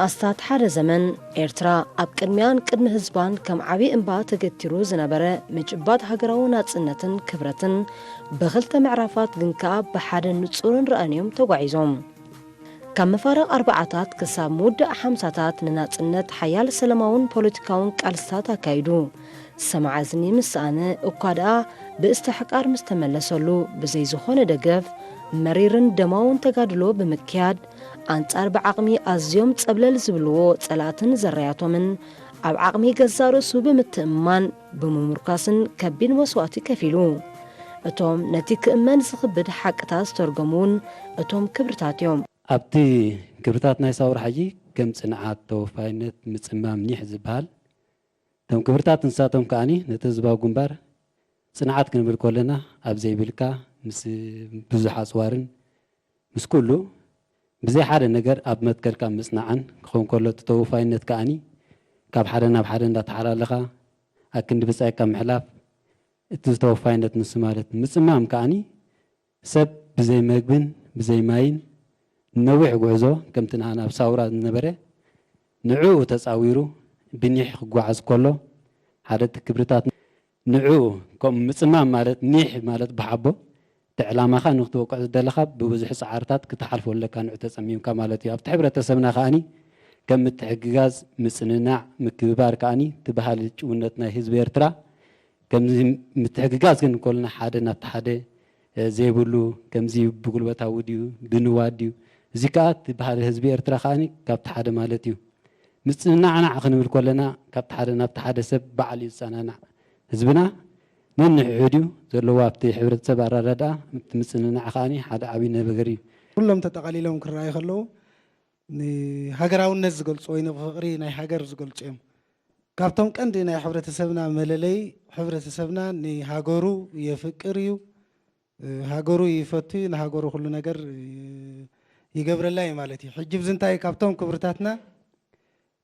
ኣስታት ሓደ ዘመን ኤርትራ ኣብ ቅድሚኣን ቅድሚ ህዝባን ከም ዓቢ እምባ ተገቲሩ ዝነበረ ምጭባጥ ሃገራዊ ናጽነትን ክብረትን ብኽልተ ምዕራፋት ግን ከኣ ብሓደ ንጹርን ርኣን'ዮም ተጓዒዞም። ካብ መፋርቕ ኣርብዓታት ክሳብ ምውዳእ ሓምሳታት ንናጽነት ሓያል ሰላማውን ፖለቲካውን ቃልስታት ኣካይዱ። ሰማዕ እዝኒ ምስ ሰኣነ እኳ ደኣ ብእስተሕቃር ምስ ተመለሰሉ ብዘይ ዝኾነ ደገፍ መሪርን ደማውን ተጋድሎ ብምክያድ ኣንጻር ብዓቕሚ ኣዝዮም ጸብለል ዝብልዎ ጸላእትን ዘራያቶምን ኣብ ዓቕሚ ገዛእ ርእሱ ብምትእምማን ብምምርኳስን ከቢድ መስዋእቲ ከፊሉ። እቶም ነቲ ክእመን ዝኽብድ ሓቅታት ዝተርጎሙ እውን እቶም ክብርታት እዮም። ኣብቲ ክብርታት ናይ ሳውራ ሕጂ ከም ጽንዓት፣ ተወፋይነት፣ ምጽማም፣ ኒሕ ዝበሃል እቶም ክብርታት ንሳቶም ከኣኒ ነቲ ህዝባዊ ግንባር ጽንዓት ክንብል ከለና ኣብ ዘይብልካ ምስ ብዙሕ ኣጽዋርን ምስ ኩሉ ብዘይ ሓደ ነገር ኣብ መትከልካ ምጽናዕን ክኸውን ከሎ እቲ ተወፋይነት ከኣኒ ካብ ሓደ ናብ ሓደ እንዳተሓላለኻ ኣክንዲ ብጻይካ ምሕላፍ እቲ ተወፋይነት ንሱ ማለት ምጽማም ከኣኒ ሰብ ብዘይ መግብን ብዘይ ማይን ነዊሕ ጉዕዞ ከምቲ ንሃና ኣብ ሳውራ ዝነበረ ንዕኡ ተጻዊሩ ብኒሕ ክጓዓዝ ከሎ ሓደ እቲ ክብርታት ንዕኡ ከምኡ ምጽማም ማለት ኒሕ ማለት ብሓቦ እቲ ዕላማኻ ንክትወቅዕ ዝደለኻ ብብዙሕ ጻዕርታት ክትሓልፎ ኣለካ ንዑ ተጸሚምካ ማለት እዩ። ኣብቲ ሕብረተሰብና ከኣኒ ከም ምትሕግጋዝ፣ ምጽንናዕ፣ ምክብባር ከኣኒ እቲ ባህሊ ጭውነት ናይ ህዝቢ ኤርትራ ከምዚ ምትሕግጋዝ ግን እንከሎና ሓደ ናብቲ ሓደ ዘይብሉ ከምዚ ብጉልበታዊ ድዩ ብንዋት ድዩ እዚ ከዓ እቲ ባህሊ ህዝቢ ኤርትራ ከዓኒ ካብቲ ሓደ ማለት እዩ። ምጽንናዕናዕ ክንብል ከለና ካብቲ ሓደ ናብቲ ሓደ ሰብ ባዕሉ እዩ ዝጸናናዕ። ህዝብና ነንሕድሕዱ እዩ ዘለዎ ኣብቲ ሕብረተሰብ ኣረዳድኣ እቲ ምጽንናዕ ከዓኒ ሓደ ዓብዪ ነገር እዩ። ኩሎም ተጠቓሊሎም ክረኣዩ ከለዉ ንሃገራውነት ዝገልጹ ወይ ንፍቕሪ ናይ ሃገር ዝገልጹ እዮም። ካብቶም ቀንዲ ናይ ሕብረተሰብና መለለዪ፣ ሕብረተሰብና ንሃገሩ የፍቅር እዩ፣ ሃገሩ ይፈቱ እዩ፣ ንሃገሩ ኩሉ ነገር ይገብረላ እዩ ማለት እዩ። ሕጂ ብዚ እንታይ ካብቶም ክብርታትና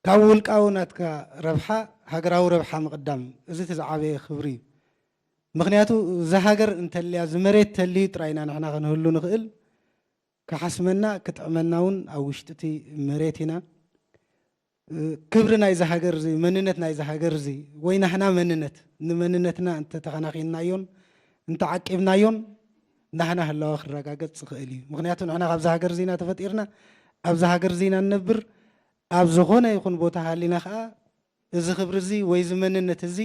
ካብ ውልቃዊ ናትካ ረብሓ ሃገራዊ ረብሓ ምቕዳም፣ እዚ እቲ ዝዓበየ ክብሪ እዩ። ምኽንያቱ እዛ ሃገር እንተልያ፣ እዚ መሬት ተልዩ ጥራይ ኢና ንሕና ክንህሉ ንኽእል። ክሓስመና ክጥዕመና እውን ኣብ ውሽጢ እቲ መሬት ኢና። ክብሪ ናይዚ ሃገር እዚ፣ መንነት ናይዚ ሃገር እዚ፣ ወይ ናህና መንነት፣ ንመንነትና እንተተኸናኺንናዮን እንተዓቂብናዮን ናህና ህላወ ክረጋገጽ ዝኽእል እዩ። ምኽንያቱ ንሕና ካብዚ ሃገር እዚ ኢና ተፈጢርና፣ ኣብዚ ሃገር እዚ ኢና ንነብር። ኣብ ዝኾነ ይኹን ቦታ ሃሊና ኸኣ እዚ ክብሪ እዚ ወይ እዚ መንነት እዚ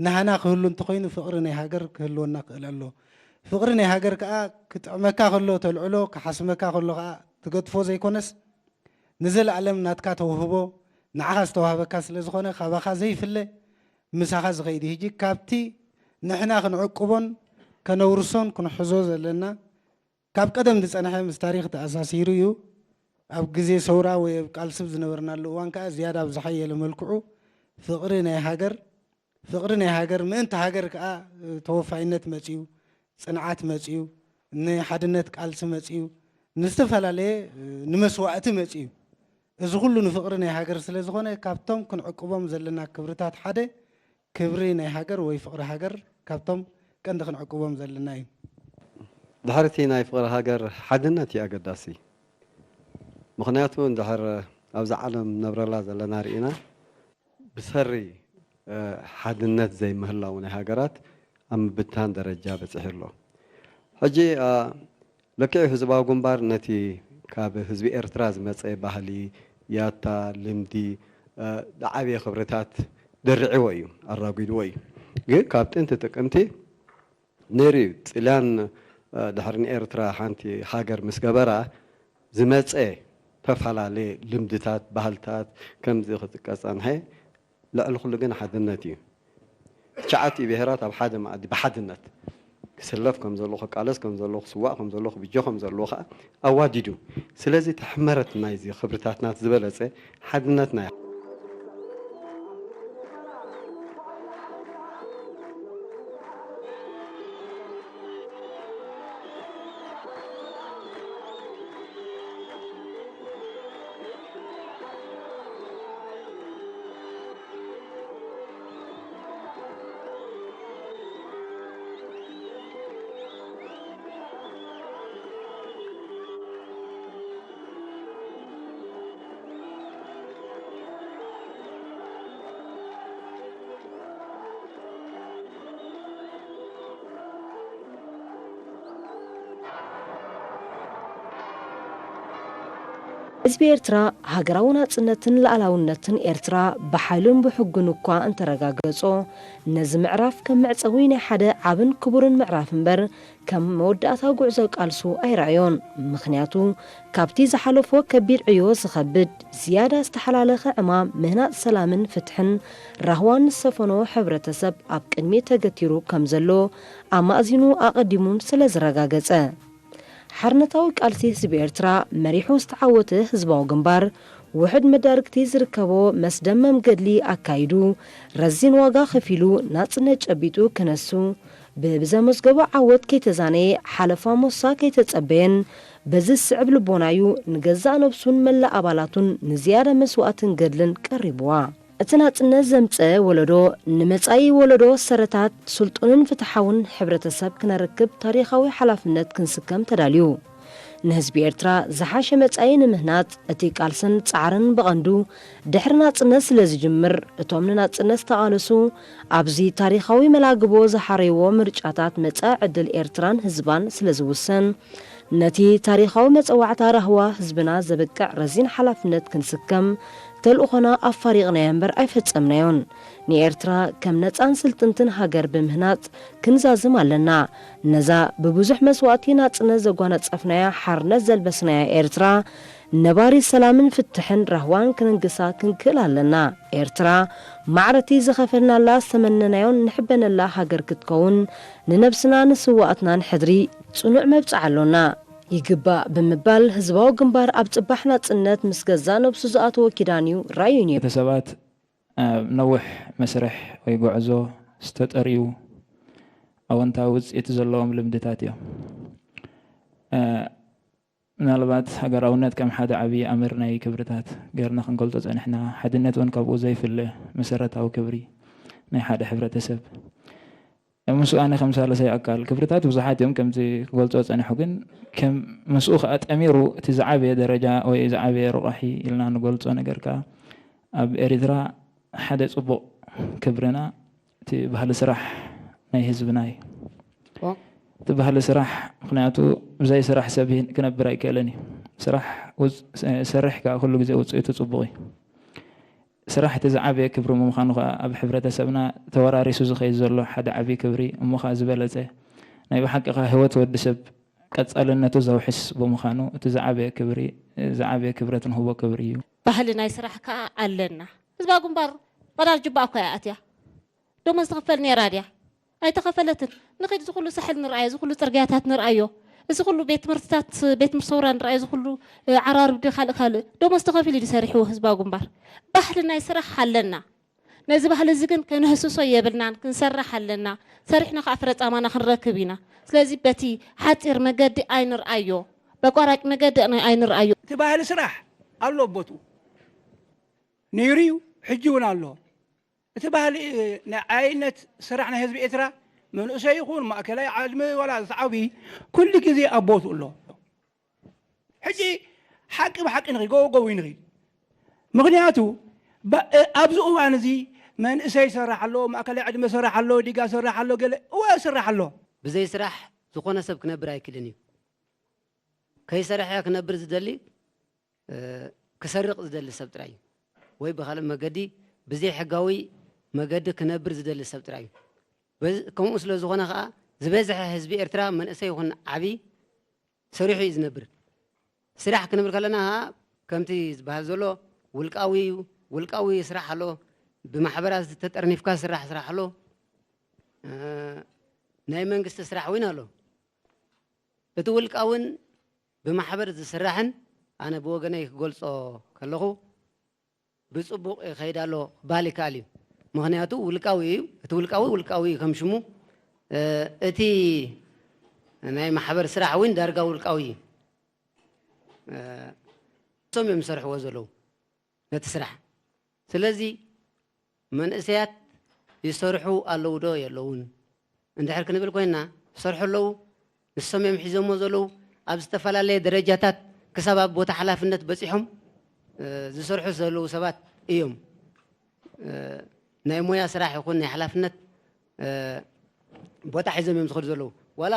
ናህና ክህሉ እንተኾይኑ ፍቕሪ ናይ ሃገር ክህልወና ክኽእል ኣለዎ። ፍቕሪ ናይ ሃገር ከኣ ክጥዕመካ ከሎ ተልዕሎ፣ ክሓስመካ ከሎ ከኣ ትገድፎ ዘይኮነስ ንዘለኣለም ናትካ ተውህቦ ንዓኻ ዝተዋህበካ ስለ ዝኾነ ካባኻ ዘይፍለ ምሳኻ ዝኸይድ እዩ። ሕጂ ካብቲ ንሕና ክንዕቅቦን ከነውርሶን ክንሕዞ ዘለና ካብ ቀደም ዝጸንሐ ምስ ታሪኽ ተኣሳሲሩ እዩ። ኣብ ግዜ ሰውራ ወይ ኣብ ቃልሲ ኣብ ዝነበርናሉ እዋን ከኣ ዝያዳ ኣብ ዝሓየለ መልክዑ ፍቕሪ ናይ ሃገር፣ ፍቕሪ ናይ ሃገር ምእንቲ ሃገር ከኣ ተወፋይነት መጽዩ፣ ጽንዓት መጽዩ፣ ንሓድነት ቃልሲ መጽዩ፣ ንዝተፈላለየ ንመስዋእቲ መጽዩ። እዚ ኩሉ ንፍቕሪ ናይ ሃገር ስለ ዝኾነ ካብቶም ክንዕቅቦም ዘለና ክብርታት ሓደ ክብሪ ናይ ሃገር ወይ ፍቕሪ ሃገር ካብቶም ቀንዲ ክንዕቅቦም ዘለና እዩ። ድሕሪ እቲ ናይ ፍቕሪ ሃገር ሓድነት እዩ ኣገዳሲ። ምኽንያቱ እንድሕር ኣብዛ ዓለም ነብረላ ዘለና ርኢና ብሰሪ ሓድነት ዘይምህላው ናይ ሃገራት ኣብ ምብታን ደረጃ በፂሑ ኣሎ። ሕጂ ልክዕ ህዝባዊ ግንባር ነቲ ካብ ህዝቢ ኤርትራ ዝመጸ ባህሊ፣ ያታ፣ ልምዲ፣ ዝዓበየ ክብርታት ደርዒዎ እዩ፣ ኣራጒድዎ እዩ። ግን ካብ ጥንቲ ጥቅምቲ ነይሩ እዩ። ጥልያን ድሕሪ ንኤርትራ ሓንቲ ሃገር ምስ ገበራ ዝመጸ ተፈላለየ ልምድታት፣ ባህልታት ከምዚ ክጥቀስ ጸንሐ። ልዕሊ ኩሉ ግን ሓድነት እዩ። ትሽዓቲኡ ብሄራት ኣብ ሓደ መኣዲ ብሓድነት ክስለፍ ከም ዘለዎ፣ ክቃለስ ከም ዘለዎ፣ ክስዋእ ከም ዘለዎ፣ ክብጆ ከም ዘለዎ ከዓ ኣዋዲዱ። ስለዚ እቲ ሕመረት ናይዚ ክብርታትና ዝበለጸ ሓድነትና እዩ። ህዝቢ ኤርትራ ሃገራዊ ናጽነትን ሉዓላውነትን ኤርትራ ብሓይሉን ብሕጉን እኳ እንተረጋገጾ፣ ነዚ ምዕራፍ ከም መዕጸዊ ናይ ሓደ ዓብን ክቡርን ምዕራፍ እምበር፣ ከም መወዳእታ ጉዕዞ ቃልሱ ኣይረኣዮን። ምኽንያቱ፣ ካብቲ ዝሓለፎ ከቢድ ዕዮ ዝኸብድ፣ ዝያዳ ዝተሓላለኸ ዕማም ምህናጽ ሰላምን ፍትሕን ራህዋን ዝሰፈኖ ሕብረተሰብ ኣብ ቅድሚት ተገቲሩ ከም ዘሎ ኣማእዚኑ ኣቐዲሙን ስለ ዝረጋገጸ። ሓርነታዊ ቃልሲ ህዝቢ ኤርትራ መሪሑ ዝተዓወተ ህዝባዊ ግንባር፣ ውሑድ መዳርግቲ ዝርከቦ መስደመም ገድሊ ኣካይዱ፣ ረዚን ዋጋ ከፊሉ ናጽነት ጨቢጡ ክነሱ፣ ብብዘመዝገቦ ዓወት ከይተዛነየ፣ ሓለፋ ሞሳ ከይተጸበየን፣ በዚ ዝስዕብ ልቦናዩ ንገዛእ ነብሱን መላእ ኣባላቱን ንዝያዳ መስዋእትን ገድልን ቀሪብዋ። እቲ ናጽነት ዘምጸ ወለዶ፣ ንመጻኢ ወለዶ ሰረታት ስልጡንን ፍትሓውን ሕብረተሰብ ክነርክብ ታሪኻዊ ሓላፍነት ክንስከም ተዳልዩ። ንህዝቢ ኤርትራ ዝሓሸ መጻኢ ንምህናጽ፣ እቲ ቃልስን ጻዕርን ብቐንዱ ድሕሪ ናጽነት ስለ ዝጅምር፣ እቶም ንናጽነት ዝተቓለሱ ኣብዚ ታሪኻዊ መላግቦ ዝሓረይዎ ምርጫታት መጻኢ ዕድል ኤርትራን ህዝባን ስለ ዝውሰን፣ ነቲ ታሪኻዊ መጸዋዕታ ራህዋ ህዝብና ዘብቅዕ ረዚን ሓላፍነት ክንስከም፣ ተልእኾና ኣፋሪቕናዮ እምበር ኣይፈጸምናዮን። ንኤርትራ ከም ነጻን ስልጥንትን ሃገር ብምህናጽ ክንዛዝም ኣለና። ነዛ ብብዙሕ መስዋእቲ ናጽነት ዘጓነጸፍናያ ሓርነት ዘልበስናያ ኤርትራ፣ ነባሪ ሰላምን ፍትሕን ራህዋን ክነንግሳ ክንክእል ኣለና። ኤርትራ ማዕረቲ ዝኸፈልናላ ዝተመነናዮን ንሕበነላ ሃገር ክትከውን፣ ንነብስና ንስዋኣትናን ሕድሪ ጽኑዕ መብጽዓ ኣሎና። ይግባእ ብምባል ህዝባዊ ግንባር ኣብ ጽባሕ ናጽነት ምስ ገዛእ ነብሱ ዝኣተዎ ኪዳን እዩ ራእዩን እዩ። ክልተ ሰባት ኣብ ነዊሕ መስርሕ ወይ ጉዕዞ ዝተጠርዩ ኣወንታዊ ውጽኢት ዘለዎም ልምድታት እዮም። እ፣ ምናልባት ሃገራውነት ከም ሓደ ዓብዪ ኣምር ናይ ክብርታት ገርና ክንገልጾ ጸኒሕና፣ ሓድነት እውን ካብኡ ዘይፍለ መሰረታዊ ክብሪ ናይ ሓደ ሕብረተሰብ። ምስኡ ኣነ ከም ሳልሳይ ኣካል፣ ክብርታት ብዙሓት እዮም ከምዚ ክገልጾ ጸኒሑ፣ ግን ከም ምስኡ ከኣ ጠሚሩ እቲ ዝዓበየ ደረጃ ወይ ዝዓበየ ረቋሒ ኢልና ንገልጾ ነገር ከኣ ኣብ ኤሪትራ ሓደ ጽቡቕ ክብርና እቲ ባህሊ ስራሕ ናይ ህዝብና እዩ። እቲ ባህሊ ስራሕ፣ ምኽንያቱ ብዘይ ስራሕ ሰብ ክነብር ኣይክእልን እዩ። ስራሕ ውጽ-፣ ሰርሕ ከኣ ኩሉ ግዜ ውጽኢቱ ጽቡቕ እዩ። ስራሕ እቲ ዝዓበየ ክብሪ ብምዃኑ ከኣ ኣብ ሕብረተሰብና ተወራሪሱ ዝኸይድ ዘሎ ሓደ ዓብዪ ክብሪ እሞ ከኣ ዝበለጸ ናይ ብሓቂ ከኣ ህይወት ወዲ ሰብ ቀጻልነቱ ዘውሕስ ብምዃኑ እቲ ዝዓበየ ክብሪ፣ ዝዓበየ ክብረት ንህቦ ክብሪ እዩ። ባህሊ ናይ ስራሕ ከኣ ኣለና። ህዝባዊ ግንባር ዋላ ጅባኣ እኳ እያ ኣትያ። ደሞዝ ትኽፈል ነይራ ድያ? ኣይተኸፈለትን። ንኺድ እዚ ኩሉ ሳሕል ንርኣዮ፣ እዚ ኩሉ ጽርግያታት ንርኣዮ፣ እዚ ኩሉ ቤት ትምህርትታት፣ ቤት ትምህርቲ ሰውራ ንርኣዮ፣ እዚ ኩሉ ዓራርብ ድዩ ካልእ ካልእ ደሞዝ ተኸፊሉ ድዩ ሰሪሕዎ ህዝባዊ ግንባር? ባህሊ ናይ ስራሕ ኣለና። ነዚ ባህሊ እዚ ግን ከነህስሶ የብልናን፣ ክንሰርሕ ኣለና። ሰሪሕና ከዓ ፍረ ጻማና ክንረክብ ኢና። ስለዚ በቲ ሓጺር መገዲ ኣይንርኣዮ፣ በቋራጭ መገዲ ኣይንርኣዮ። እቲ ባህሊ ስራሕ ኣሎ ቦትኡ ነይሩ እዩ፣ ሕጂ እውን ኣሎ። እቲ ባህሊ ናይ ዓይነት ስራሕ ናይ ህዝቢ ኤርትራ መንእሰይ ይኹን ማእከላይ ዓድሚ ዋላ ዝዓብይ ኩሉ ግዜ ኣብ ቦትኡ ኣሎ። ሕጂ ሓቂ ብሓቂ ንኺድ ጎቦ ጎቦ ንኺድ። ምኽንያቱ ኣብዚ እዋን እዚ መንእሰይ ይሰርሕ ኣሎ፣ ማእከላይ ዕድመ ይሰርሕ ኣሎ፣ ዲጋ ይሰርሕ ኣሎ፣ ገለ እወ ይሰርሕ ኣሎ። ብዘይ ስራሕ ዝኾነ ሰብ ክነብር ኣይክእልን እዩ። ከይሰርሐ ክነብር ዝደሊ ክሰርቕ ዝደሊ ሰብ ጥራይ እዩ። ወይ ብኻልእ መገዲ ብዘይ ሕጋዊ መገዲ ክነብር ዝደሊ ሰብ ጥራይ እዩ። ከምኡ ስለ ዝኾነ ከዓ ዝበዝሐ ህዝቢ ኤርትራ መንእሰይ ይኹን ዓብዪ ሰሪሑ እዩ ዝነብር። ስራሕ ክንብል ከለና ከዓ ከምቲ ዝበሃል ዘሎ ውልቃዊ እዩ። ውልቃዊ ስራሕ ኣሎ፣ ብማሕበራት ተጠርኒፍካ ዝስራሕ ስራሕ ኣሎ፣ ናይ መንግስቲ ስራሕ እውን ኣሎ። እቲ ውልቃውን ብማሕበር ዝስራሕን ኣነ ብወገነይ ክገልፆ ከለኹ ብፅቡቕ ይኸይድ ኣሎ ክበሃል ይከኣል እዩ። ምኽንያቱ ውልቃዊ እዩ። እቲ ውልቃዊ ውልቃዊ እዩ ከም ሽሙ። እቲ ናይ ማሕበር ስራሕ እውን ዳርጋ ውልቃዊ እዩ። እሶም እዮም ዝሰርሕዎ ዘለዉ ነቲ ስራሕ። ስለዚ መንእሰያት ይሰርሑ ኣለዉ ዶ የለዉን እንድሕር ክንብል ኮይንና፣ ይሰርሑ ኣለዉ። ንሶም እዮም ሒዞሞ ዘለዉ። ኣብ ዝተፈላለየ ደረጃታት ክሳብ ኣብ ቦታ ሓላፍነት በፂሖም ዝሰርሑ ዘለዉ ሰባት እዮም። ናይ ሞያ ስራሕ ይኹን ናይ ሓላፍነት ቦታ ሒዞም እዮም ዝኸዱ ዘለዉ። ዋላ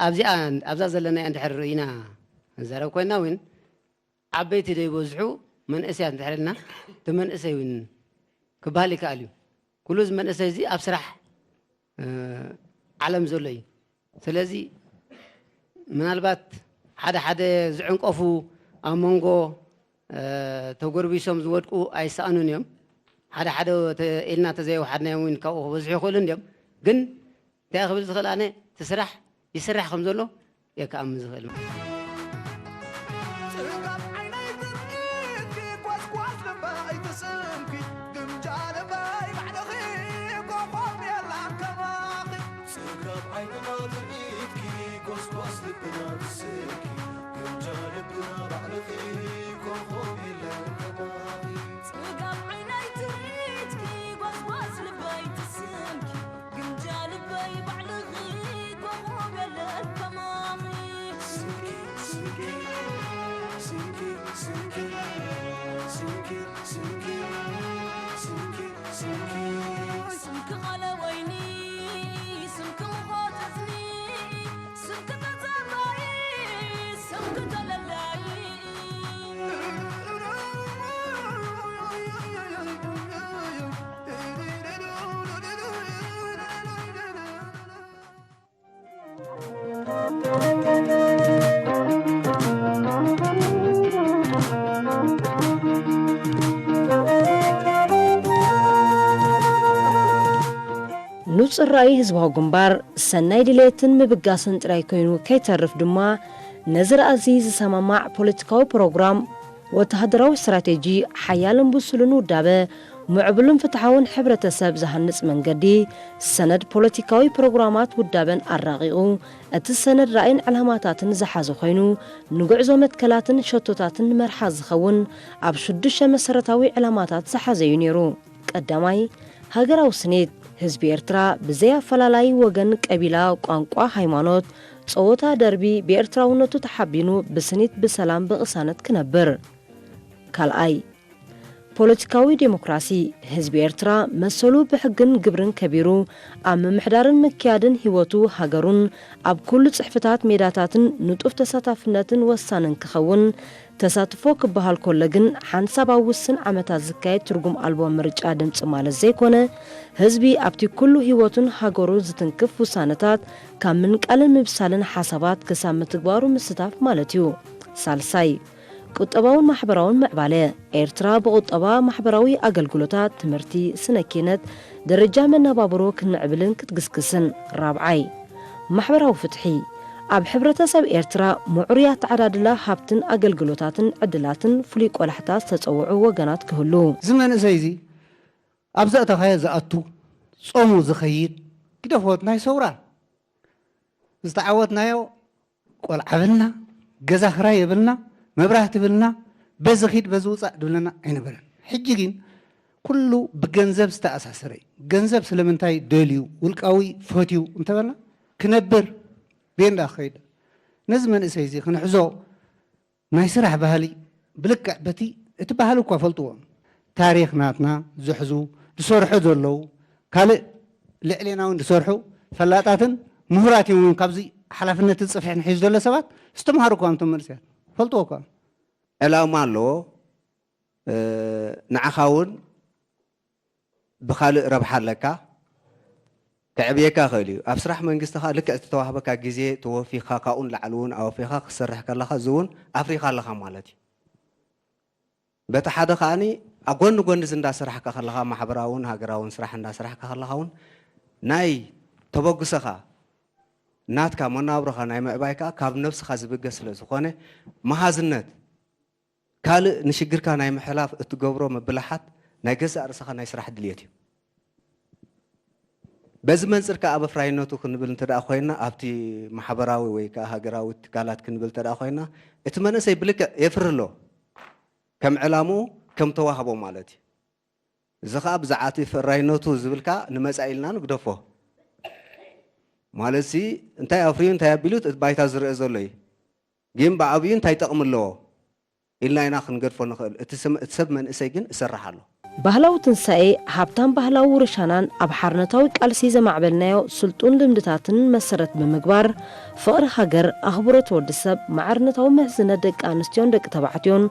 ኣብዚኣ ኣብዛ ዘለና እንድሕር ኢና ንዛረብ ኮይንና እውን ዓበይቲ ደይበዝሑ መንእሰያት እንድሕር ኢልና እቲ መንእሰይ እውን ክበሃል ይከኣል እዩ። ኩሉ እዚ መንእሰይ እዚ ኣብ ስራሕ ዓለም ዘሎ እዩ። ስለዚ ምናልባት ሓደ ሓደ ዝዕንቀፉ ኣብ መንጎ ተጎርቢሶም ዝወድቁ ኣይሰኣኑን እዮም። ሓደ ሓደ ኢልና ተዘይወሓድናዮም እውን ካብኡ ክበዝሑ ይኽእሉ እንዲዮም። ግን እንታይ ክብል ዝኽእል ኣነ እቲ ስራሕ ይስራሕ ከም ዘሎ እየ ክኣምን ዝኽእል። ንጹር ራእይ ህዝባዊ ግንባር ሰናይ ድሌትን ምብጋስን ጥራይ ኮይኑ ከይተርፍ ድማ ነዚ ራእዚ ዝሰማማዕ ፖለቲካዊ ፕሮግራም፣ ወተሃደራዊ ስትራቴጂ፣ ሓያልን ብሱልን ውዳበ፣ ምዕቡልን ፍትሓውን ሕብረተሰብ ዝሃንጽ መንገዲ፣ ሰነድ ፖለቲካዊ ፕሮግራማት ውዳበን ኣራቒቑ፣ እቲ ሰነድ ራእይን ዕላማታትን ዝሓዘ ኮይኑ፣ ንጉዕዞ መትከላትን ሸቶታትን መርሓ ዝኸውን ኣብ ሽዱሽተ መሰረታዊ ዕላማታት ዝሓዘ እዩ ነይሩ። ቀዳማይ፣ ሃገራዊ ስኒት፣ ህዝቢ ኤርትራ ብዘይ ኣፈላላይ ወገን፣ ቀቢላ፣ ቋንቋ፣ ሃይማኖት፣ ጸወታ ደርቢ ብኤርትራውነቱ ተሓቢኑ ብስኒት ብሰላም ብቕሳነት ክነብር። ካልኣይ፣ ፖለቲካዊ ዴሞክራሲ፣ ህዝቢ ኤርትራ መሰሉ ብሕግን ግብርን ከቢሩ ኣብ ምምሕዳርን ምክያድን ህይወቱ ሃገሩን ኣብ ኩሉ ጽሕፍታት ሜዳታትን ንጡፍ ተሳታፍነትን ወሳንን ክኸውን፣ ተሳትፎ ክበሃል ኮሎ ግን ሓንሳብ ኣብ ውስን ዓመታት ዝካየድ ትርጉም ኣልቦ ምርጫ ድምጺ ማለት ዘይኮነ፣ ህዝቢ ኣብቲ ኩሉ ህይወቱን ሃገሩን ዝትንክፍ ውሳነታት ካብ ምንቃልን ምብሳልን ሓሳባት ክሳብ ምትግባሩ ምስታፍ ማለት እዩ። ሳልሳይ፣ ቁጠባውን ማሕበራውን ምዕባለ። ኤርትራ ብቁጠባ፣ ማሕበራዊ ኣገልግሎታት፣ ትምህርቲ፣ ስነ ኪነት፣ ደረጃ መነባብሮ ክትምዕብልን ክትግስግስን። ራብዓይ፣ ማሕበራዊ ፍትሒ። ኣብ ሕብረተሰብ ኤርትራ ምዕሩይ ኣተዓዳድላ ሃብትን ኣገልግሎታትን ዕድላትን ፍሉይ ቆላሕታ ዝተጸውዑ ወገናት ክህሉ። እዚ መንእሰይ እዚ ኣብ ዘእተኻዮ ዝኣቱ፣ ጾሙ ዝኸይድ፣ ግደፎት ናይ ሰውራ ዝተዓወትናዮ ቆልዓ ብልና፣ ገዛ ክራይ የብልና፣ መብራህቲ ብልና፣ በዚ ኺድ በዚ ውጻእ ድብለና ኣይነበረን። ሕጂ ግን ኩሉ ብገንዘብ ዝተኣሳሰረ እዩ። ገንዘብ ስለምንታይ ደልዩ፣ ውልቃዊ ፈትዩ እንተበልና፣ ክነብር ቤንዳ ክኸይድ። ነዚ መንእሰይ እዚ ክንሕዞ ናይ ስራሕ ባህሊ ብልክዕ በቲ እቲ ባህሊ እኳ ፈልጥዎ። ታሪኽ ናትና ዝሕዙ፣ ዝሰርሑ ዘለዉ፣ ካልእ ልዕሌና እውን ዝሰርሑ ፈላጣትን ምሁራት እዮም። ካብዚ ሓላፍነትን ጽፍሕን ሒዙ ዘሎ ሰባት ዝተምሃሩ እኳ እዮም እቶም መንእሰያት። ፈልጥዎ እኳ እዮም። ዕላማ ኣለዎ። ንዓኻ እውን ብኻልእ ረብሓ ኣለካ። ከዕብየካ ይኽእል እዩ። ኣብ ስራሕ መንግስቲ ኸኣ ልክዕ እቲ ተዋህበካ ግዜ ተወፊኻ፣ ካብኡ ንላዕሊ እውን ኣወፊኻ ክትሰርሕ ከለኻ፣ እዚ እውን ኣፍሪኻ ኣለኻ ማለት እዩ። በቲ ሓደ ከኣኒ ኣብ ጎኒ ጎኒ እዚ እንዳሰራሕካ ከለኻ፣ ማሕበራውን ሃገራውን ስራሕ እንዳሰራሕካ ከለኻ እውን ናይ ተበግሶኻ፣ ናትካ መናብሮኻ ናይ ምዕባይ ከኣ ካብ ነብስኻ ዝብገስ ስለ ዝኾነ፣ መሃዝነት፣ ካልእ ንሽግርካ ናይ ምሕላፍ እትገብሮ ምብላሓት ናይ ገዛእ ርእስኻ ናይ ስራሕ ድልየት እዩ። በዚ መንጽር ከኣ ኣብ ኣፍራይነቱ ክንብል እንተ ደኣ ኮይና፣ ኣብቲ ማሕበራዊ ወይ ከኣ ሃገራዊ ትካላት ክንብል እንተ ደኣ ኮይና፣ እቲ መንእሰይ ብልክዕ የፍሪ ኣሎ። ከም ዕላምኡ፣ ከም ተዋህቦ ማለት እዩ። እዚ ኸኣ ብዛዕባ እቲ ፍራይነቱ ዝብል ከኣ ንመጻኢ ኢልና ንግደፎ። ማለትሲ፣ እንታይ ኣፍርዩ፣ እንታይ ኣቢሉ እቲ ባይታ ዝርአ ዘሎ እዩ። ግን ብዓብዩ እንታይ ጠቕሚ ኣለዎ ኢልና ኢና ክንገድፎ ንኽእል። እቲ ስም-፣ እቲ ሰብ መንእሰይ ግን እሰርሕ ኣሎ። ባህላዊ ትንሳኤ፣ ሃብታም ባህላዊ ውርሻናን ኣብ ሓርነታዊ ቃልሲ ዘማዕበልናዮ ስልጡን ልምድታትን መሰረት ብምግባር፣ ፍቕሪ ሃገር፣ ኣኽብሮት ወዲ ሰብ፣ ማዕርነታዊ ምሕዝነት ደቂ ኣንስትዮን ደቂ ተባዕትዮን፣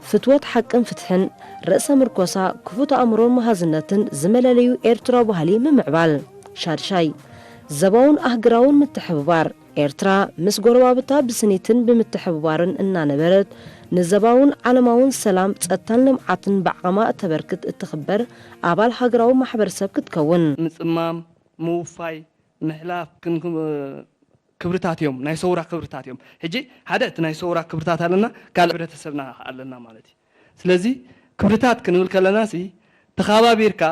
ፍትወት ሓቅን ፍትሕን፣ ርእሰ ምርኮሳ፣ ክፉት ኣእምሮን መሃዝነትን ዝመለለዩ ኤርትራዊ ባህሊ ምምዕባል። ሻድሻይ፣ ዘባውን ኣህግራውን ምትሕብባር። ኤርትራ ምስ ጎረባብታ ብስኒትን ብምትሕብባርን እናነበረት፣ ንዘባውን ዓለማውን ሰላም፣ ጸጥታን ልምዓትን ብዓቕማ እተበርክት እትኽበር ኣባል ሃገራዊ ማሕበረሰብ ክትከውን። ምጽማም፣ ምውፋይ፣ ምሕላፍ ክን-፣ ክብርታት እዮም፣ ናይ ሰውራ ክብርታት እዮም። ሕጂ ሓደ እቲ ናይ ሰውራ ክብርታት ኣለና፣ ካልእ ሕብረተሰብና ኣለና ማለት እዩ። ስለዚ ክብርታት ክንብል ከለና ሲ ተኻባቢርካ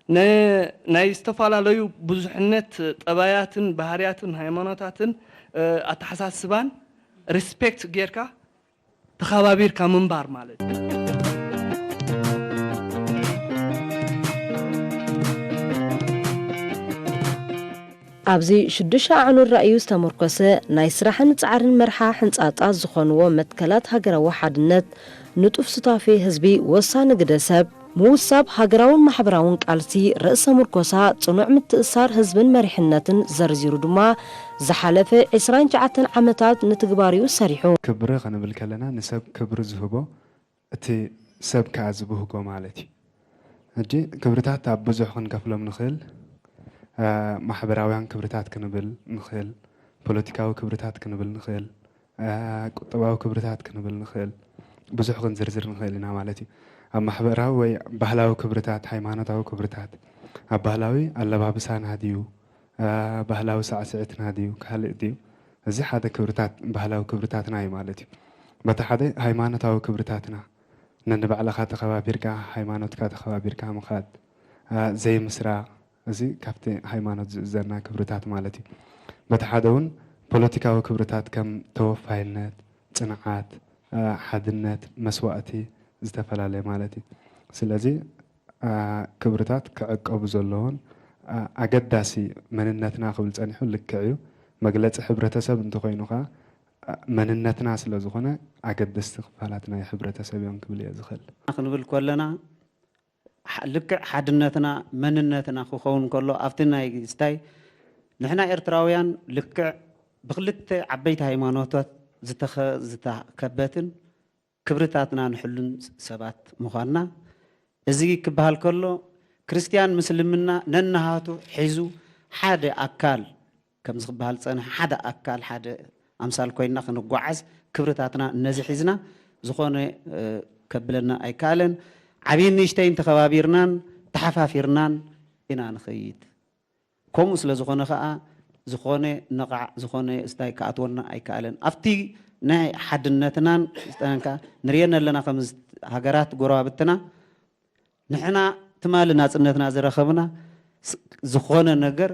ነ-፣ ናይ ዝተፈላለዩ ብዙሕነት ጠባያትን ባህርያትን ሃይማኖታትን፣ እ፣ ኣተሓሳስባን ሪስፔክት ጌርካ ተኻባቢርካ ምንባር ማለት እዩ። ኣብዚ ሽዱሽተ ኣዕኑድ ራእዩ ዝተመርኮሰ ናይ ስራሕን ጻዕርን መርሓ ሕንጻጻ ዝኾንዎ መትከላት ሃገራዊ ሓድነት፣ ንጡፍ ሱታፌ ህዝቢ፣ ወሳኒ ግደ ሰብ፣ ምውሳብ ሃገራውን ማሕበራውን ቃልሲ፣ ርእሰ ምርኮሳ፣ ጽኑዕ ምትእሳር ህዝብን መሪሕነትን ዘርዚሩ ድማ፣ ዝሓለፈ ዕስራን ትሽዓተን ዓመታት ንትግባሪኡ ሰሪሑ። ክብሪ ክንብል ከለና ንሰብ ክብሪ ዝህቦ እቲ ሰብ ከኣ ዝብህጎ ማለት እዩ። ሕጂ ክብርታት ኣብ ብዙሕ ክንከፍሎም ንኽእል። አ፣ ማሕበራውያን ክብርታት ክንብል ንኽእል፣ ፖለቲካዊ ክብርታት ክንብል ንኽእል፣ አ፣ ቁጠባዊ ክብርታት ክንብል ንኽእል፣ ብዙሕ ክንዝርዝር ንኽእል ኢና ማለት እዩ። ኣብ ማሕበራዊ ወይ ባህላዊ ክብርታት፣ ሃይማኖታዊ ክብርታት፣ ኣብ ባህላዊ ኣለባብሳና ድዩ፣ አ፣ ባህላዊ ሳዕስዕትና ድዩ፣ ካልእ ድዩ? እዚ ሓደ ክብርታት፣ ባህላዊ ክብርታትና እዩ ማለት እዩ። በቲ ሓደ ሃይማኖታዊ ክብርታትና፣ ነንባዕልኻ ተኸባቢርካ፣ ሃይማኖትካ ተኸባቢርካ ምኻድ፣ አ፣ ዘይምስራቕ፣ እዚ ካብቲ ሃይማኖት ዝእዘና ክብርታት ማለት እዩ። በቲ ሓደ እውን ፖለቲካዊ ክብርታት ከም ተወፋይነት፣ ጽንዓት፣ አ፣ ሓድነት፣ መስዋእቲ ዝተፈላለየ ማለት እዩ። ስለዚ፣ አ፣ ክብርታት ክዕቀቡ ዘለዎን፣ አ፣ ኣገዳሲ መንነትና ክብል ጸኒሑ ልክዕ እዩ። መግለጺ ሕብረተሰብ እንተኾይኑ ኸኣ፣ አ፣ መንነትና ስለ ዝኾነ ኣገደስቲ ክፋላት ናይ ሕብረተሰብ እዮም ክብል እየ ዝኽእል። ክንብል ከለና ሓ-፣ ልክዕ ሓድነትና፣ መንነትና ክኸውን ከሎ፣ ኣብቲ ናይ ስታይ ንሕና ኤርትራውያን ልክዕ ብክልተ ዓበይቲ ሃይማኖታት ዝተኸ-፣ ዝተከበትን ክብርታትና ንሕሉን ሰባት ምዃንና፣ እዚ ክበሃል ከሎ፣ ክርስትያን ምስልምና ነንሃቱ ሒዙ ሓደ ኣካል፣ ከምዚ ክበሃል ዝጸንሐ ሓደ ኣካል፣ ሓደ ኣምሳል ኮይንና ክንጓዓዝ፣ ክብርታትና ነዚ ሒዝና ዝኾነ፣ እ፣ ከብለና ኣይከኣለን። ዓብይን ንእሽተይን ተኸባቢርናን ተሓፋፊርናን ኢና ንኸይድ። ከምኡ ስለ ዝኾነ ኸኣ፣ ዝኾነ ነቓዕ፣ ዝኾነ ስታይ ክኣትወና ኣይከኣለን። ኣብቲ ናይ ሓድነትናን ስታይን ከኣ ንርእየን ኣለና፣ ከም ዝ-፣ ሃገራት ጎረባብትና፣ ንሕና ትማሊ ናጽነትና ዝረኸብና፣ ስ-፣ ዝኾነ ነገር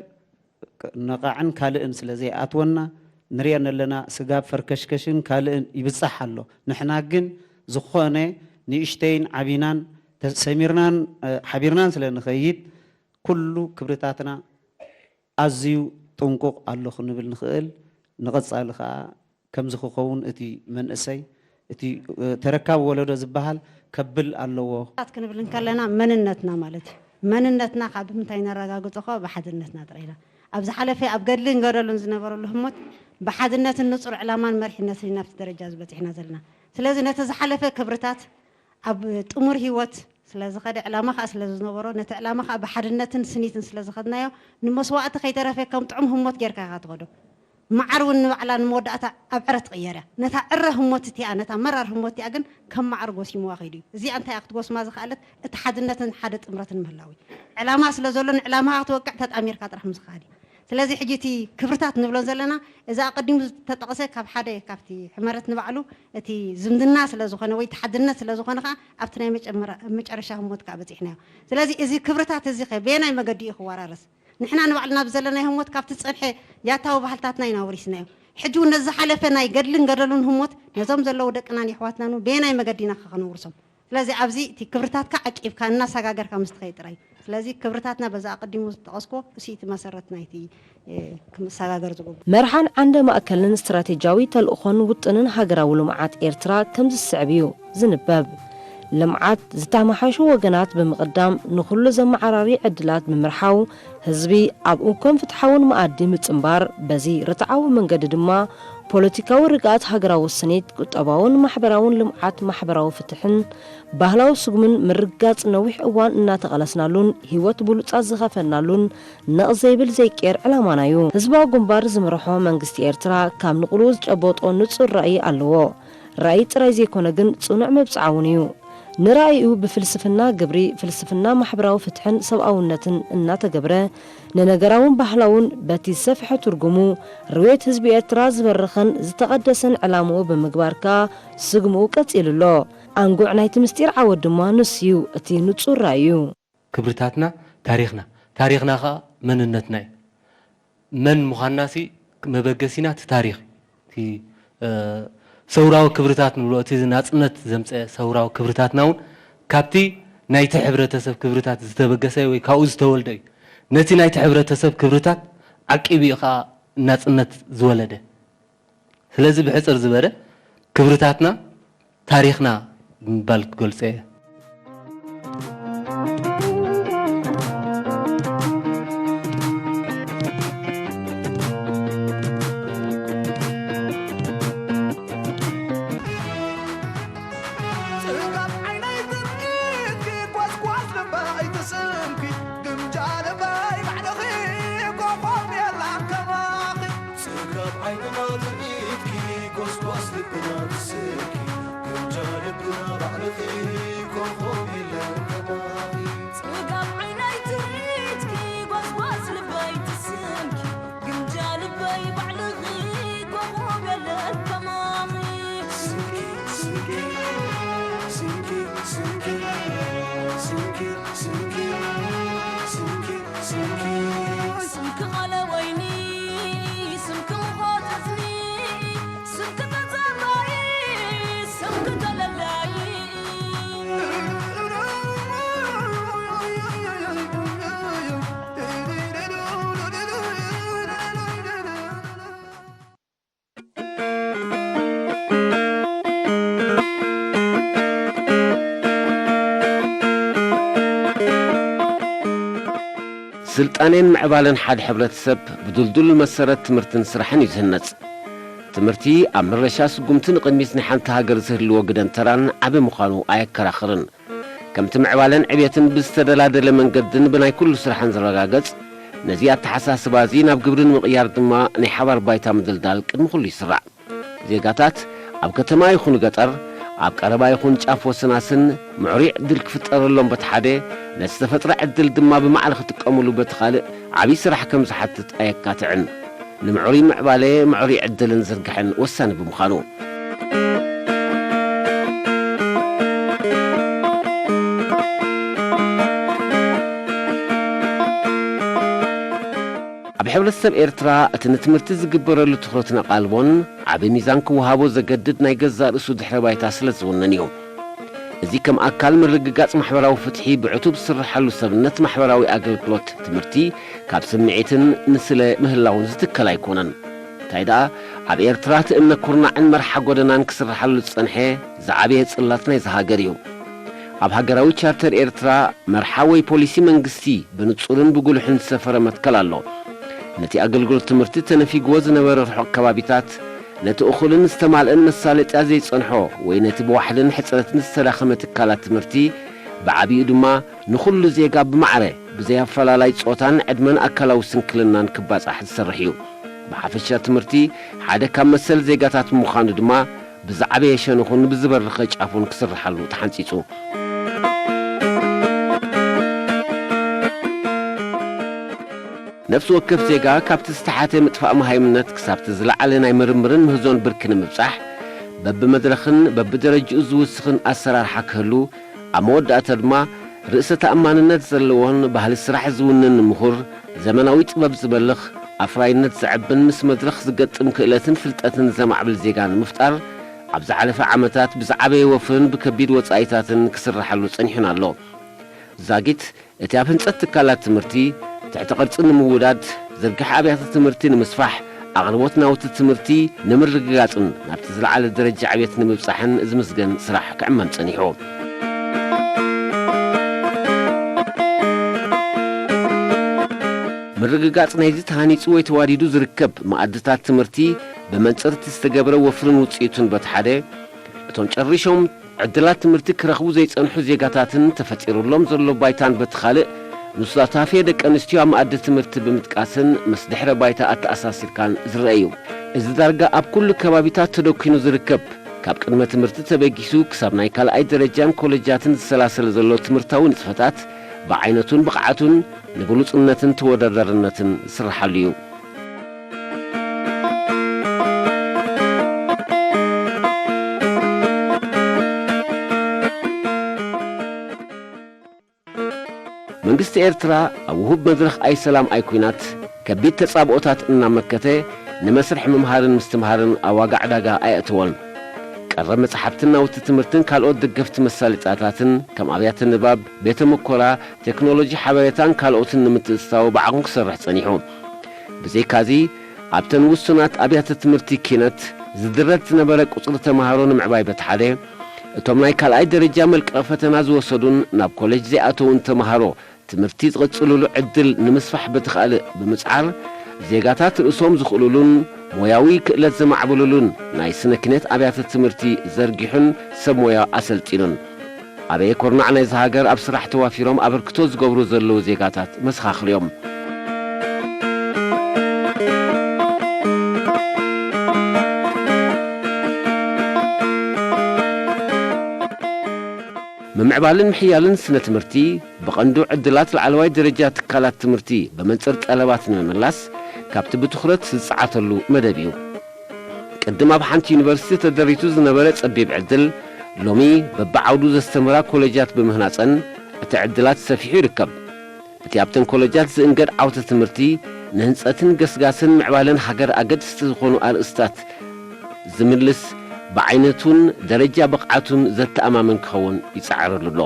ክ-፣ ነቓዕን ካልእን ስለ ዘይኣትወና፣ ንርእየን ኣለና፣ ስጋብ ፈርከሽከሽን ካልእን ይብጻሕ ኣሎ። ንሕና ግን ዝኾነ ንእሽተይን ዓቢናን፣ ተ-፣ ሰሚርናን፣ እ፣ ሓቢርናን ስለ ንኸይድ፣ ኩሉ ክብርታትና ኣዝዩ ጥንቁቕ ኣሎ ክንብል ንኽእል። ንቐጻሊ ከኣ ከምዚ ክኸውን እቲ መንእሰይ፣ እቲ፣ እ፣ ተረካቢ ወለዶ ዝበሃል ከብል ኣለዎ። ታት ክንብል እንከለና መንነትና ማለት እዩ። መንነትና ካብ ብምንታይ ነረጋግጾ? ካብ ብሓድነትና ጥራይ ኢና። ኣብ ዝሓለፈ ኣብ ገድልን ገደሉን ዝነበረሉ ህሞት ብሓድነትን ንጹር ዕላማን መሪሕነትን ኢና ኣብቲ ደረጃ ዝበጺሕና ዘለና። ስለዚ ነቲ ዝሓለፈ ክብርታት ኣብ ጥሙር ህይወት ስለ ዝኸደ፣ ዕላማ ኸኣ ስለ ዝነበሮ፣ ነቲ ዕላማ ኸኣ ብሓድነትን ስኒትን ስለ ዝኸድናዮ፣ ንመስዋእቲ ከይተረፈ ከም ጥዑም ህሞት ጌርካ ኢኻ ትኸዶ። መዓር እውን ንባዕላ ንመወዳእታ ኣብ ዕረ ትቕየር እያ። ነታ ዕረ ህሞት እቲኣ፣ ነታ መራር ህሞት እቲኣ ግን ከም መዓር ጎሲምዋ ከይዱ እዩ። እዚኣ እንታይ እያ ክትጎስማ ዝኸኣለት? እቲ ሓድነትን ሓደ ጥምረትን ምህላው እዩ። ዕላማ ስለ ዘሎ፣ ንዕላማኻ ክትወቅዕ ተጣሚርካ ጥራሕ ምዝኻድ እዩ። ስለዚ ሕጂ እቲ ክብርታት ንብሎ ዘለና፣ እዚ ኣቐዲሙ ዝተጠቕሰ ካብ ሓደ ካብቲ ሕመረት ንባዕሉ እቲ ዝምድና ስለ ዝኾነ ወይ እቲ ሓድነት ስለ ዝኾነ ኸኣ ኣብቲ ናይ መጨመራ-፣ መጨረሻ ህሞት ከኣ በጺሕናዮ። ስለዚ እዚ ክብርታት እዚ ኸ በየናይ መገዲ እዩ ክወራረስ? ንሕና ንባዕልና ብዘለናዮ ህሞት ካብቲ ዝጸንሐ ያታዊ ባህልታትና ኢና ወሪስናዮ። ሕጂ እውን ነዚ ዝሓለፈ ናይ ገድልን ገደሉን ህሞት ነዞም ዘለዉ ደቅናን የሕዋትናን እውን በየናይ መገዲ ኢና ከ ከነውርሶም? ስለዚ ኣብዚ እቲ ክብርታትካ ዓቂብካ እናሰጋገርካ ምስ ትኸይድ ጥራይ። ስለዚ ክብርታትና በዛ ኣቐዲሙ ዝጠቐስኩዎ፣ እሱ እቲ መሰረት ናይቲ፣ እ፣ ክመሰጋገር ዝግብኦ። መርሓን ዓንደ ማእከልን ስትራቴጂያዊ ተልእኾን ውጥንን ሃገራዊ ልምዓት ኤርትራ ከም ዝስዕብ እዩ ዝንበብ። ልምዓት ዝተመሓሹ ወገናት ብምቕዳም ንኹሉ ዘመዓራሪ ዕድላት ብምርሓው ህዝቢ ኣብ እኩን ፍትሓውን መኣዲ ምጽንባር፣ በዚ ርትዓዊ መንገዲ ድማ ፖለቲካዊ ርግኣት፣ ሃገራዊ ስኒት፣ ቁጠባውን ማሕበራውን ልምዓት፣ ማሕበራዊ ፍትሕን ባህላዊ ስጉምን ምርግጋጽ ነዊሕ እዋን እናተቓለስናሉን ህይወት ብሉጻት ዝኸፈልናሉን ነቕ ዘይብል ዘይቅየር ዕላማና እዩ። ህዝባዊ ግንባር ዝመርሖ መንግስቲ ኤርትራ ካብ ንቕሉ ዝጨበጦ ንጹር ራእይ ኣለዎ። ራእይ ጥራይ ዘይኮነ ግን ጽኑዕ መብጽዓ እውን እዩ። ንራእዩ ብፍልስፍና ግብሪ፣ ፍልስፍና ማሕበራዊ ፍትሕን ሰብኣውነትን እናተገብረ፣ ንነገራውን ባህላውን በቲ ዝሰፍሐ ትርጉሙ ርውየት ህዝቢ ኤርትራ ዝበረኸን ዝተቐደሰን ዕላምኡ ብምግባር ከኣ ስግምኡ ቀጺሉ ኣሎ። ኣንጉዕ ናይቲ ምስጢር ዓወት ድማ ንሱ እዩ፣ እቲ ንጹር ራእዩ። ክብርታትና፣ ታሪኽና። ታሪኽና ኸኣ መንነትና እዩ። መን ምዃንናሲ መበገሲና እቲ ታሪኽ እዩ። እቲ፣ እ፣ ሰውራዊ ክብርታት ንብሎ፣ እቲ ናጽነት ዘምጸአ ሰውራዊ ክብርታትና እውን ካብቲ ናይቲ ሕብረተሰብ ክብርታት ዝተበገሰ ወይ ካብኡ ዝተወልደ እዩ። ነቲ ናይቲ ሕብረተሰብ ክብርታት ዓቂቡ እዩ ኸኣ ናጽነት ዝወለደ። ስለዚ ብሕጽር ዝበለ ክብርታትና ታሪኽና ብምባል ክገልጾ እየ። ጽጋብ ዓይነይ ትርኢትኪ፣ ጓስጓስ ልበይ ትስእንኪ፣ ግምጃ ልበይ ባዕልኺ፣ ኮኾብ የላን ከማኺ። ጽጋብ ዓይንና ትርኢትኪ፣ ጎስጓስ ልብና ትስእንኪ፣ ግምጃ ልብና ባዕልኺ፣ ኮኾብ የለን ከማኺ። ጽጋብ ዓይነይ ትርኢትኪ፣ ጎስጓስ ልበይ ትስእንኪ፣ ግምጃ ልበይ ባዕልኺ፣ ኮኾብ የለን ከማኺ። ስምኪ፣ ስምኪ፣ ስምኪ፣ ስምኪ፣ ስምኪ፣ ስምኪ፣ ስምኪ፣ ስምኪ። ስምኪ ቃለ ወይኒ፣ ስምኪ ውሃ ጠስሚ፣ ስምኪ ተዛማይ፣ ስምኪ ተለላይ። ስልጣኔን ምዕባለን ሓደ ሕብረተሰብ ብድልዱል መሰረት ትምህርትን ስራሕን እዩ ዝህነጽ። ትምህርቲ ኣብ ምረሻ ስጉምቲ ንቕድሚት ናይ ሓንቲ ሃገር ዝህልዎ ግደን ተራን ዓቢ ምዃኑ ኣየከራኽርን። ከምቲ ምዕባለን ዕብየትን ብዝተደላደለ መንገድን ብናይ ኩሉ ስራሕን ዝረጋገጽ፣ ነዚ ኣተሓሳስባ እዚ ናብ ግብሪ ንምቕያር ድማ ናይ ሓባር ባይታ ምድልዳል ቅድሚ ኩሉ ይስራዕ። ዜጋታት ኣብ ከተማ ይኹን ገጠር፣ ኣብ ቀረባ ይኹን ጫፍ ወሰናስን ምዕሩይ ዕድል ክፍጠረሎም በቲ ሓደ፣ ነቲ ዝተፈጥረ ዕድል ድማ ብማዕረ ክጥቀሙሉ በቲ ካልእ ዓብዪ ስራሕ ከም ዝሓትት ኣየካትዕን። ንምዕሩይ ምዕባለ፣ ምዕሩይ ዕድልን ዝርግሐን ወሳኒ ብምዃኑ። ኣብ ሕብረተሰብ ኤርትራ እቲ ንትምህርቲ ዝግበረሉ ትኹረትን ኣቓልቦን ዓቢ ሚዛን ክወሃቦ ዘገድድ ናይ ገዛእ ርእሱ ድሕረ ባይታ ስለ ዝውንን እዩ። እዚ ከም ኣካል ምርግጋጽ ማሕበራዊ ፍትሒ ብዕቱብ ዝስርሓሉ ሰብነት ማሕበራዊ ኣገልግሎት ትምህርቲ ካብ ስምዒትን ንስለ ምህላውን ዝትከል ኣይኮነን። እንታይ ደኣ፣ ኣብ ኤርትራ እቲ እምነ ኩርናዕን መርሓ ጎደናን ክስርሓሉ ዝጸንሐ ዝዓበየ ጽላት ናይዚ ሃገር እዩ። ኣብ ሃገራዊ ቻርተር ኤርትራ መርሓ ወይ ፖሊሲ መንግስቲ ብንጹርን ብጉሉሕን ዝሰፈረ መትከል ኣሎ። ነቲ ኣገልግሎት ትምህርቲ ተነፊግዎ ዝነበረ ርሑቕ ከባቢታት፣ ነቲ እኹልን ዝተማልአን መሳለጥያ ዘይጸንሖ ወይ ነቲ ብዋሕድን ሕጽረትን ዝተዳኸመ ትካላት ትምህርቲ፣ ብዓቢኡ ድማ ንኹሉ ዜጋ ብማዕረ፣ ብዘይ ኣፈላላይ ጾታን ዕድመን ኣካላዊ ስንክልናን ክባጻሕ ዝሰርሕ እዩ። ብሓፈሻ ትምህርቲ ሓደ ካብ መሰል ዜጋታት ብምዃኑ ድማ፣ ብዝዓበየ ሸነኹን ብዝበረኸ ጫፉን ክስርሓሉ ተሓንጺጹ። ነፍሲ ወከፍ ዜጋ ካብቲ ዝተሓተ ምጥፋእ መሃይምነት ክሳብቲ ዝለዓለ ናይ ምርምርን ምህዞን ብርኪ ንምብጻሕ፣ በብመድረኽን በብደረጅኡ ዝውስኽን ኣሰራርሓ ክህሉ፣ ኣብ መወዳእታ ድማ ርእሰ ተኣማንነት ዘለዎን ባህሊ ስራሕ ዝውንን ምሁር፣ ዘመናዊ ጥበብ ዝበልኽ፣ ኣፍራይነት ዘዕብን ምስ መድረኽ ዝገጥም ክእለትን ፍልጠትን ዘማዕብል ዜጋ ንምፍጣር፣ ኣብ ዝሓለፈ ዓመታት ብዝዓበየ ወፍርን ብከቢድ ወጻኢታትን ክስርሓሉ ጸኒሑን ኣሎ። ዛጊት እቲ ኣብ ህንጸት ትካላት ትምህርቲ፣ ትሕቲ ቅርጺ ንምውዳድ፣ ዝርግሐ ኣብያተ ትምህርቲ ንምስፋሕ፣ ኣቕርቦት ናውቲ ትምህርቲ ንምርግጋጽን ናብቲ ዝለዓለ ደረጃ ዕብየት ንምብጻሕን ዝምስገን ስራሕ ክዕመም ጸኒሑ። ምርግጋጽ ናይዚ ተሃኒጹ ወይ ተዋዲዱ ዝርከብ መኣድታት ትምህርቲ ብመንጽር እቲ ዝተገብረ ወፍርን ውጽኢቱን በቲ ሓደ፣ እቶም ጨሪሾም ዕድላት ትምህርቲ ክረኽቡ ዘይጸንሑ ዜጋታትን ተፈጢሩሎም ዘሎ ባይታን በቲ ካልእ፣ ንሱታፌ ደቂ ኣንስትዮ ኣብ መኣዲ ትምህርቲ ብምጥቃስን ምስ ድሕረ ባይታ ኣተኣሳሲርካን ዝረአ እዩ። እዚ ዳርጋ ኣብ ኩሉ ከባቢታት ተደኪኑ ዝርከብ፣ ካብ ቅድመ ትምህርቲ ተበጊሱ ክሳብ ናይ ካልኣይ ደረጃን ኮለጃትን ዝሰላሰለ ዘሎ ትምህርታዊ ንጥፈታት ብዓይነቱን ብቕዓቱን ንብሉጽነትን ተወዳዳርነትን ዝስርሓሉ እዩ። መንግስቲ ኤርትራ ኣብ ውሁብ መድረኽ ኣይ ሰላም ኣይ ኲናት ከቢድ ተጻብኦታት እናመከተ ንመስርሕ ምምሃርን ምስትምሃርን ኣብ ዋጋ ዕዳጋ ኣየእተዎን። ቀረብ መጻሕፍትን ናውቲ ትምህርትን ካልኦት ደገፍቲ መሳለጥያታትን ከም ኣብያተ ንባብ፣ ቤተ ምኮራ፣ ቴክኖሎጂ ሓበሬታን ካልኦትን ንምትእትታው ብዓቕሙ ክሰርሕ ጸኒሑ። ብዘይካዚ ኣብተን ውሱናት ኣብያተ ትምህርቲ ኪነት ዝድረት ዝነበረ ቁጽሪ ተማሃሮ ንምዕባይ በቲ ሓደ፣ እቶም ናይ ካልኣይ ደረጃ መልቀቒ ፈተና ዝወሰዱን ናብ ኮሌጅ ዘይኣተዉን ተማሃሮ ትምህርቲ ዝቕጽልሉ ዕድል ንምስፋሕ በቲ ካልእ ብምጽዓር፣ ዜጋታት ርእሶም ዝኽእሉሉን ሞያዊ ክእለት ዘማዕብሉሉን ናይ ስነ ኪነት ኣብያተ ትምህርቲ ዘርጊሑን ሰብ ሞያ ኣሰልጢኑን። ኣበየ ኮርናዕ ናይዚ ሃገር ኣብ ስራሕ ተዋፊሮም ኣበርክቶ ዝገብሩ ዘለዉ ዜጋታት መሰኻኽር እዮም። ምምዕባልን ምሕያልን ስነ ትምህርቲ ብቐንዱ ዕድላት ላዕለዋይ ደረጃ ትካላት ትምህርቲ ብመንጽር ጠለባት ንምምላስ ካብቲ ብትኹረት ዝጸዓተሉ መደብ እዩ። ቅድም ኣብ ሓንቲ ዩኒቨርሲቲ ተደሪቱ ዝነበረ ጸቢብ ዕድል፣ ሎሚ በብዓውዱ ዘስተምራ ኮሌጃት ብምህናጸን እቲ ዕድላት ሰፊሑ ይርከብ። እቲ ኣብተን ኮሌጃት ዝእንገድ ዓውተ ትምህርቲ ንህንጸትን ገስጋስን ምዕባለን ሃገር ኣገደስቲ ዝኾኑ ኣርእስታት ዝምልስ፣ ብዓይነቱን ደረጃ ብቕዓቱን ዘተኣማምን ክኸውን ይጸዓረሉ ኣሎ።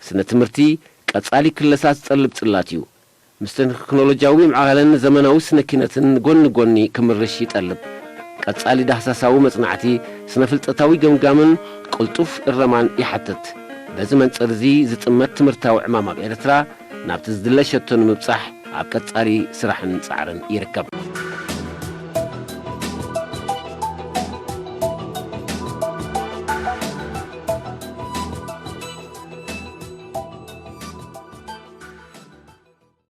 ስነ ትምህርቲ ቀጻሊ ክለሳ ዝጠልብ ጽላት እዩ። ምስ ቴክኖሎጂያዊ ምዕባለን ዘመናዊ ስነ ኪነትን ጎኒ ጎኒ ክምርሽ ይጠልብ። ቀጻሊ ዳህሳሳዊ መጽናዕቲ፣ ስነ ፍልጠታዊ ገምጋምን ቅልጡፍ እረማን ይሓትት። በዚ መንጽር እዚ ዝጥመት ትምህርታዊ ዕማም ኣብ ኤርትራ ናብቲ ዝድለ ሸቶ ንምብጻሕ ኣብ ቀጻሊ ስራሕን ጻዕርን ይርከብ።